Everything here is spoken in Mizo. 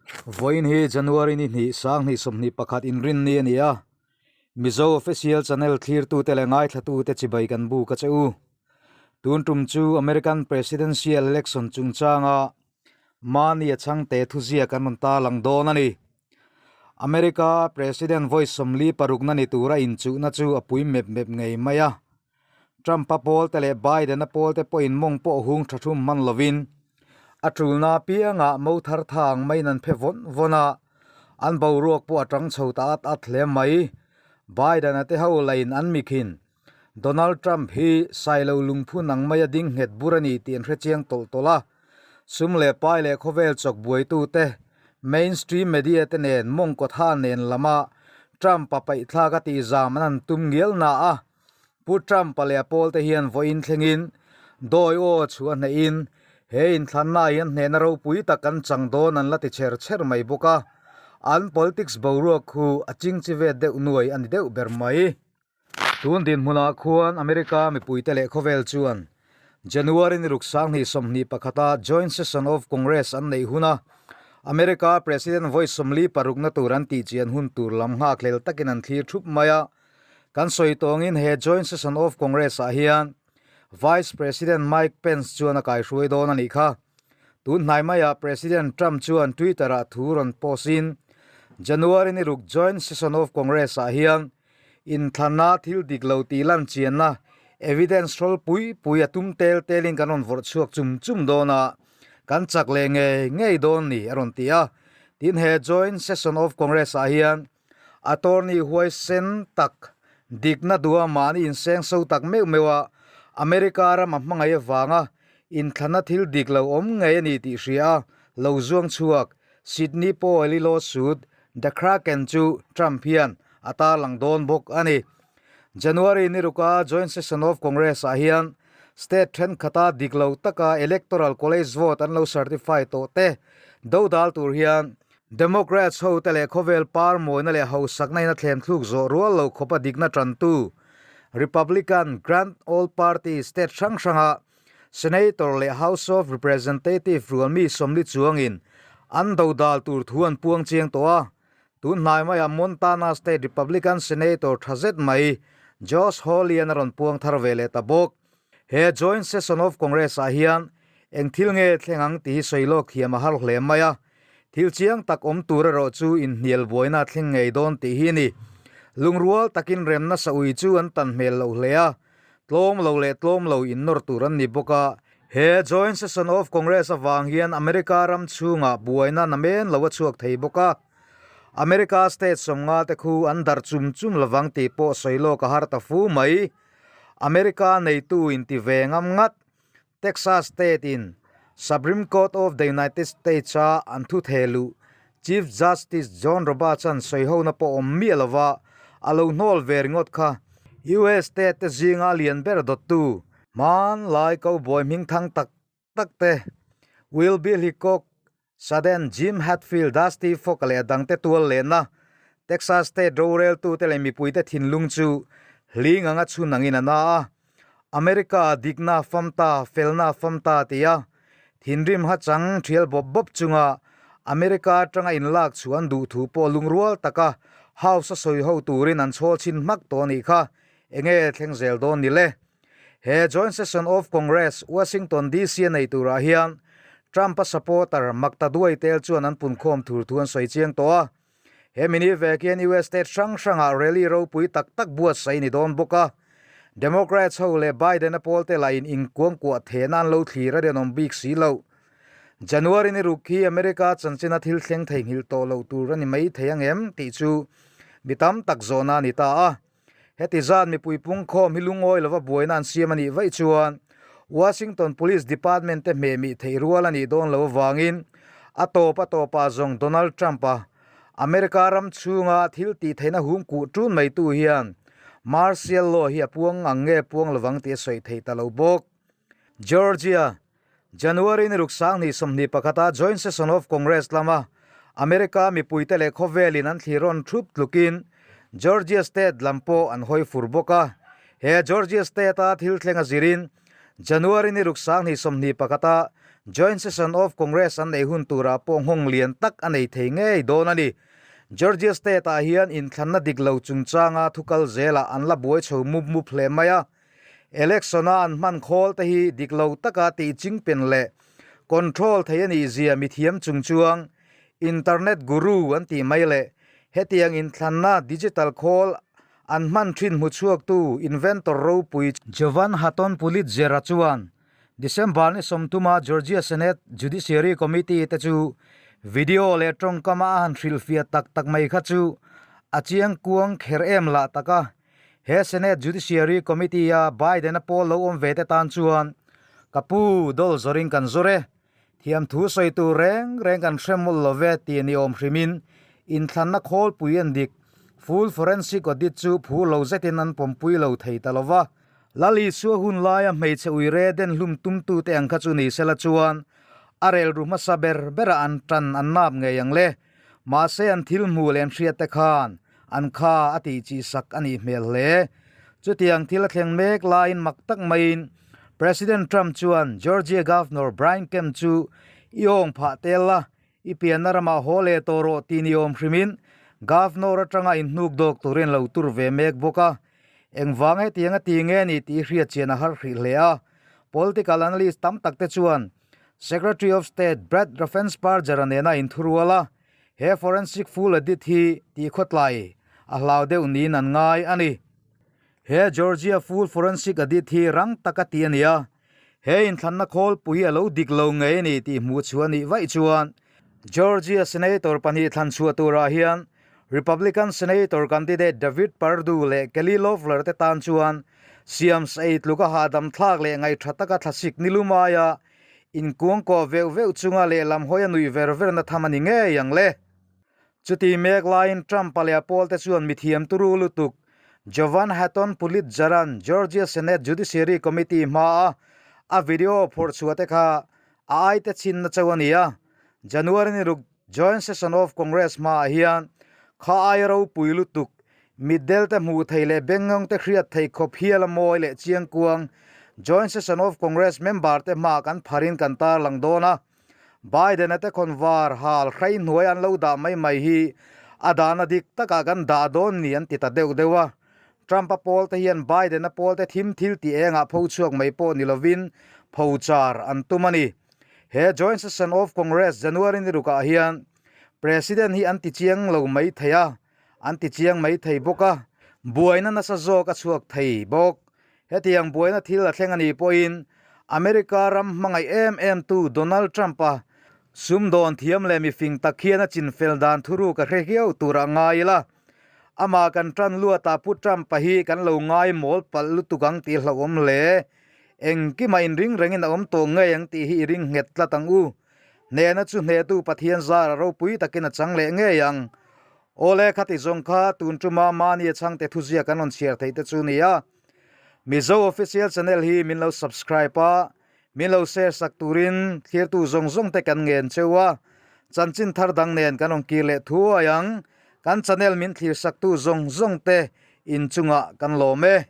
Vawiin hi January ni hnih 20 21 inrinni a ni a, Mizo Official Channel thlirtute leh ngaithlatute chibai kan buk a che u. Tun tum chu American Presidential Election chungchanga mahni a chhangte thuziak an rawn tarlang dawn a ni. America President vawi 46 na ni tura inchuhna chu a pui mep mep ngei mai a. Trump-a pawlte leh Biden-a pawlte pawhin mawng pawh hung tha thum hman lovin a tulna apiangah mo thar tha ang maiin an phe vawn vawn a, an boruak pawh a tang chho ta at at hle mai. Biden-a te ho lain an mikhin Donald Trump hi sailo lungphun ang maia ding nghet bur a ni tih an hrechiang tawlh tawlh a, sum leh pai leh khawvel chawk buaitute, mainstream media te nen mawngkaw tha nen lama Trump-a paihthlak a tihzam an han tum ngial na a. Pu Trump-a leh a pawlte hian vawiin thlengin dawi aw chhuah hnehin he inthlanna hian hnehna ropui tak an chang dawn an la ti chher chher mai bawk a, an politics boruak khu a chingchi ve deuh nuai a ni deuh ber mai. Tun dinhmunah khuan America mipuite leh khawvel chuan January ni ruk 2021-a Joint Session of Congress an neih huna America President vawi 46 na tur an tihchian hun tur lam nghakhlel takin an thlir thup mai a. Kan sawi tawngin he Joint Session of Congress ah hian Vice President Mike Pence chuan a kaihruai dawn a nih kha. Tun hnai maiah President Trump chuan Twitter ah thu rawn post in, January ni ruk Joint Session of Congress ah hian inthlanna thil dik lo tih lan chianna evidence hrawl pui pui a tum tel telin kan rawn vawrh chhuak chum chum dawn a, kan chak leh ngei ngei dawn ni a rawn ti a. Tin he Joint Session of Congress ah hian Attorney huaisen tak, dikna duha mahni inseng so tak meuh meuh a, America ram a hmangaih avanga inthlanna thil dik lo awm ngei a ni tih hria a, lo zuang chhuak Sidney Powell-i lawsuit The Kraken chu Trump hian a tarlang dawn bawk a ni. January ni ruka Joint Session of Congress-ah hian state thenkhat-a dik lo taka Electoral College vote an lo certify tawh te dodal tur hian Democrats ho te leh khawvel par mawina leh hausakna in a thlem thluk zawh rual lo khawp a dikna tantu Republican Grand Old Party state hrang hranga Senator leh House of Representative rualmi 40 chuangin an dodal tur thu an puang chiang tawh a. Tun hnai maiah Montana State Republican Senator tha zet mai Josh Hawley an a rawn puang thar ve leh ta bawk. He Joint Session of Congress ah hian eng thil nge thleng ang tih hi sawi lawk thiam a har hle mai a. Thil chiang tak awm tur erawh chu inhnial buaina thleng ngei dawn tih hi a ni. Lungrual takin remna sa ui chu an tan hmel loh hle a, tlawm lo leh tlawm lo innawr tur an ni bawk a. He Joint Session of Congress avang hian America ram chhungah buaina namen lo a chhuak thei bawk a. America state 50 te khu an darh chum chum lovang tih pawh sawi lawk a har ta fu mai. America neitu inti ve ngam ngat. Texas State in Supreme Court of the United States a an thu theh luh Chief Justice John Roberts an sawihona pawh awm miah lova a lo hnawl ve ringawt kha. US state te zinga lian ber dawttu hmanlai cowboy hmingthang tak tak te Wild Bill Hickok, Sudden, Jim Hatfield, Dusty Fock leh a dangte tual lenna Texas State roreltute leh mipuite thinlung chu hling anga chhun angin a na a. America dikna famta, felna famta tia thinrim hachang thial bawp bawp chunga America atanga inlak chhuah an duh thu pawh lungrual taka House a sawi ho turin an chhawl chhin hmak tawh a nih kha. Enge thleng zel dawn ni le? He Joint Session of Congress, Washington DC a nei turah hian Trump-a supporter Makta Duai tel chuan an punkhawm thur thu an sawi chiang tawh a. He mini vek hian US state hrang hrangah rally ropui tak tak buatsaih a ni dawn bawk a. Democrats ho leh Biden-a pawlte lahin inkuangkuah thehna an lo thlir a rinawm bik si lo. January ni ruk hi America chanchina thil thleng theihnghilh tawh loh tur a ni mai thei ang em tih chu mi tam tak zawhna a ni ta a. Heti zat mipui pungkhawm hi lungawi lova buaina an siam a nih vaih chuan Washington Police Department te hmehmih theih rual a nih dawn lo avangin a tawp a tawpah zawng Donald Trump-a America ram chhunga thil tih theihna hum kuh tun maitu hian martial law hi a puang ang nge puang lovang tih a sawi thei ta lo bawk. Georgia, January ni ruk 2021-a Joint Session of Congress lama America mipuite leh khawvelin an thlir rawn thup tlukin Georgia State lam pawh an hawi fur bawk a. He Georgia State-a thil thleng a zirin January ni ruk 2021-a. Joint Session of Congress an nei hun turah pawh nghawng lian tak a nei thei ngei dawn a ni. Georgia State-ah hian inthlanna dik lo chungchanga thu kal zelah an la buai chho mup mup hle mai a. Election-a an hman khawl te hi dik lo taka tih chingpen leh control thei a nih zia mithiam chungchuang Internet guru an tih mai leh hetiang inthlanna digital khawl an hman thin hmuchhuaktu inventor ropui Jovan Hatton Pulitzer-a chuan December ni sawmthuma Georgia Senate Judiciary Committee te chu video leh tawngkama a han hrilhfiah tak tak mai kha chu a chiang kuang kher em lah tak a. He Senate Judiciary Committee-a Biden-a pawl lo awm ve te tan chuan ka pu dawl zawrin kan zawr e, thiamthu sawi tur reng reng kan hre mawlh lo ve tih ni awm hrimin inthlanna khawlpui an dik full forensic audit chu phu lo zetin an pawmpui lo thei ta lo va. Lal Isua hun laia hmeichhe uire den hlum tumtute ang kha chu ni sela chuan a relru hmasa ber bera an tan an nap ngei ang le. Mahse an thil hmuh leh an hriatte khan an kha a tih chi sak a nih hmel hle. Chutiang thil a thleng mek laiin mak tak maiin President Trump chuan Georgia Governor Brian Kemp chu i awng phah tel la, i pianna ramah haw leh tawh rawh tih ni awm hrimin Governor atanga inhnuk dawk turin lo tur ve mek bawk a. Engvang hetiang a ti nge ni tih hriat chian a har hrih hle a. Political analyst tam tak te chuan Secretary of State Brad Raffensperger-a nena inthurual a, he forensic full audit hi tihkhawtlai a hlau deuh niin an ngai a ni. He Georgia full forensic audit hi rang taka ti a ni a, he inthlanna khawlpui a lo dik lo ngei a ni tih hmuh chhuah a nih vaih chuan Georgia Senator pahnih thlan chhuah turah hian Republican Senator candidate David Perdue leh Kelly Loeffler te tan chuan Siam saei tluk a hahdam thlak leh ngaihṭha taka thlasik ni lum aia inkuangkaw veuh veuh chunga lehlam hawi a nuih ver verna tham a ni ngei ang le. Chuti mek laiin Trump-a leh a pawlte chuan mithiam turu lutuk Jovan Hatton Pulitzer-a'n Georgia Senate Judiciary Committee hmaa a video phawrh chhuah te kha a aite chhinna chauh a ni a, January ni ruk Joint Session of Congress hmaah hian kha ai ropui lutuk Mitdel te hmuh thei leh bengngawng te hriat thei khawp hial a mawi leh chiangkuang Joint Session of Congress member te hmaah kan pharin kan tarlang dawn a. Biden-a te khawnvar hal hrei hnuai an lo dah mai mai hi a dahna dik takah kan dah dawn ni an ti ta deuh deuh a. Trump-a pawl te hian Biden-a pawl te thim thil tih engah pho chhuak mai pawh ni lovin pho char an tum a ni. He Joint Session of Congress January ni rukah hian President hi an ti chiang lo mai thei a. An ti chiang mai thei bawk a, buaina nasa zawk a chhuak thei bawk. Hetiang buaina thil a thleng a nih pawhin America ram hmangaih em em tu Donald Trump-a sumdawn thiam leh mifing tak hian a chinfel dan thuruk a hre hiau tur a ngai ila. Amah kan tan luatah Pu Trump-a hi kan lo ngai mawl palh lutuk ang tih hlauhawm hle. Engkimah inring rengin a awm tawh ngei ang tih hi i ring nghet tlat ang u. Hnehna chu hnehtu Pathian zar a ropui takin a chang leh ngei ang. Awle khati zawng kha tun tuma mahni a chhangte thuziak kan rawn chhiar theih te chu nia. Mizo Official Channel hi min lo subscribe a, min lo share sak turin thlirtu zawng zawng te kan ngen cheu a. Chanchin thar dang nen kan rawn kir leh thuai ang. Kan channel min thlir saktu zawng zawng te inchungah kan lawm e.